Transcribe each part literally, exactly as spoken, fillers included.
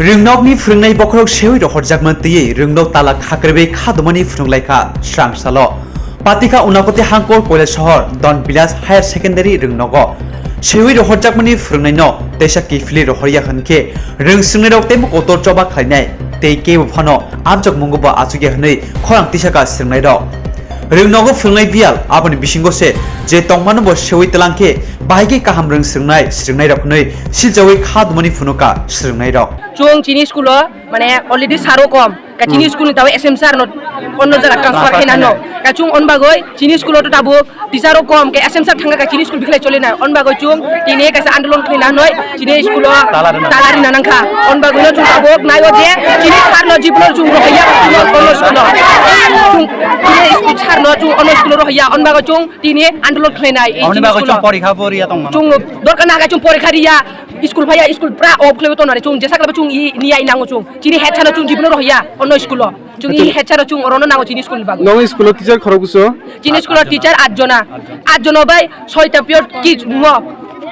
Rwngnokni phwrwngnai bokhorok sewi rohorjakma twiwi rwngnok tala khakrwi kha dumani phwrwnglaikha srang salo. Patikha Unakoti Hangkor Koilasohor Don Bilas Higher Secondary rwngnogo sewi rohorjakmani phwrwngnaino teisa kiphilwi rohorya hwnkhe rwng swrwngnairok teibo kotor choba khlainai tei kebo phano amchokmungo bo achukya hwnwi khorang tisakha swrwngnairok. Rwngnogo phwrwngnai biyal aboni bisingo se je tongmano bo sewi twlang khe bahai khe kaham rwng swrwngnai swrwngnairok hwnwi silchawi kha dumani phunukha swrwngnairok. Chwng chini school o mane already sir o kom, ka chini Hmm. school ni tabo S M sir no onno jaga transfer Transfer khaina khaina. no. Ka chwng on bagwi chini school o to tabuk teacher o kom, ka S M sir thangka ka chini school bikhlai choli na. On bagwi chwng tini kaisa andolon khlaina noi, chini school o Tala rina. tala rina nangkha. On bagwi no chwng tabuk nai o je chini sir no jibno chwng rohaiya onno school o. Chwng tini school sir no chwng onno school o rohaiya, on bagwi chwng tini andolon khlainai ei Aboni chini bagwi school o. chwng porikha bo riya tongmano. Chwng dorkar na ka chwng porikha riya. School phaiya, school pura off khlaiwi tongnai chwng, jesa khlaiwi chwng i, niya i nango chwng. Chini head sir no chwng jibno rohya, ono school o. Chwng i Acha. head sir no chwng orono nango chini school ni bagwi. Nong school o teacher khorok bwso? Chini school o teacher at jona. At jona bai soita period ki ngo.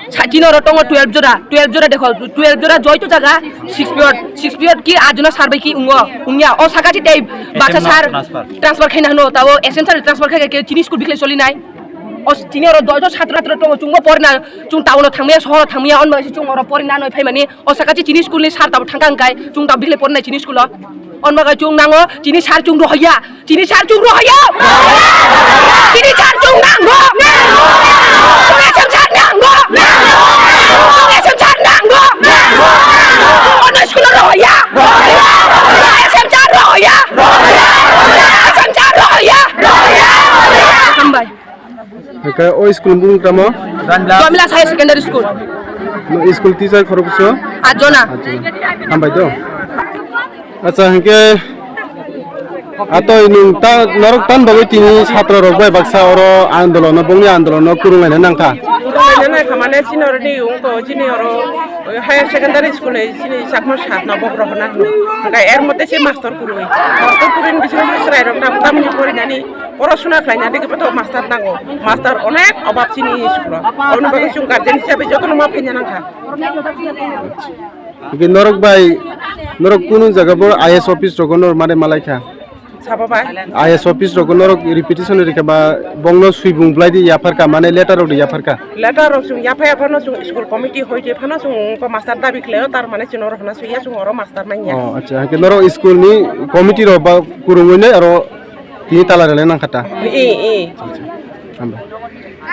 Sa-, chini oro tongo twelve jora, twelve jora dekho, twelve jora joito jaga six period, six period ki at jona sir bai ki ungo, ungya. O saka chi tei baksa H M no sir transfer. transfer khaina hano, tabo S M sir transfer khai khe chini school bikhlai choli nai. O chini oro joito chatra chatra tongo, chwngbo porina, chwng town o thangmaya, sohor o thangmaya, onno chwng oro porina noi phaimani. O saka chi chini school ni sir tabo thangka hwnkhe chwng tabo bikhlai pornai chini school o. On bagwi chwng nango chini sir chwng rohorya, chini sir chwng rohorya. Chini sir chwng nango. Chwng S M sir nango. Chwng S M sir nango. Ono school o rohorya. S M sir rohorya. S M sir rohorya. Hambai. Hwnkhe o school ni bumung tamo? Domila Higher Secondary School. No, school teacher khorokbwso? Atjona. Atjona. Hambai do. Acha, hwnkhe atoi nwng ta, norok tan bagwi tini chatra rok bai baksa oro andolono, bongni andolono kwrwnglaina nangkha. Kwrwnglaina nangkha mane chini oro ni wngkha, chini oro Higher Secondary School ni chini chakma sat no bokhorok hwnna hwno. Hwnkhe er mote se master kwrwi. Master kwrwini bisingo se chwrairok tam tamni porinani porosona khlaina digi boto master nango. Master onek obab chini school o. Aboni bagwi chwng guardian hisabe jotono ma phaina nangkha. Hwnkhe norok bai, norok kunu jaga bo I A S office rogo norok mare malaikha? Sabo bai. I A S office rogo norok repetition rikha ba bongno swibung bwlai di yapharkha, mane letter rok di yapharkha? Letter rok chwng yaphai yaphano chwng school committee hoi de phano chwng ko master dabi khlaio, tar mane chwng norok hwnna swiya chwng oro master manya. Oh, acha, hwnkhe norok school ni committee rok ba kwrwngwi nai aro tini tala rwlai nangkha ta? Ee, ee.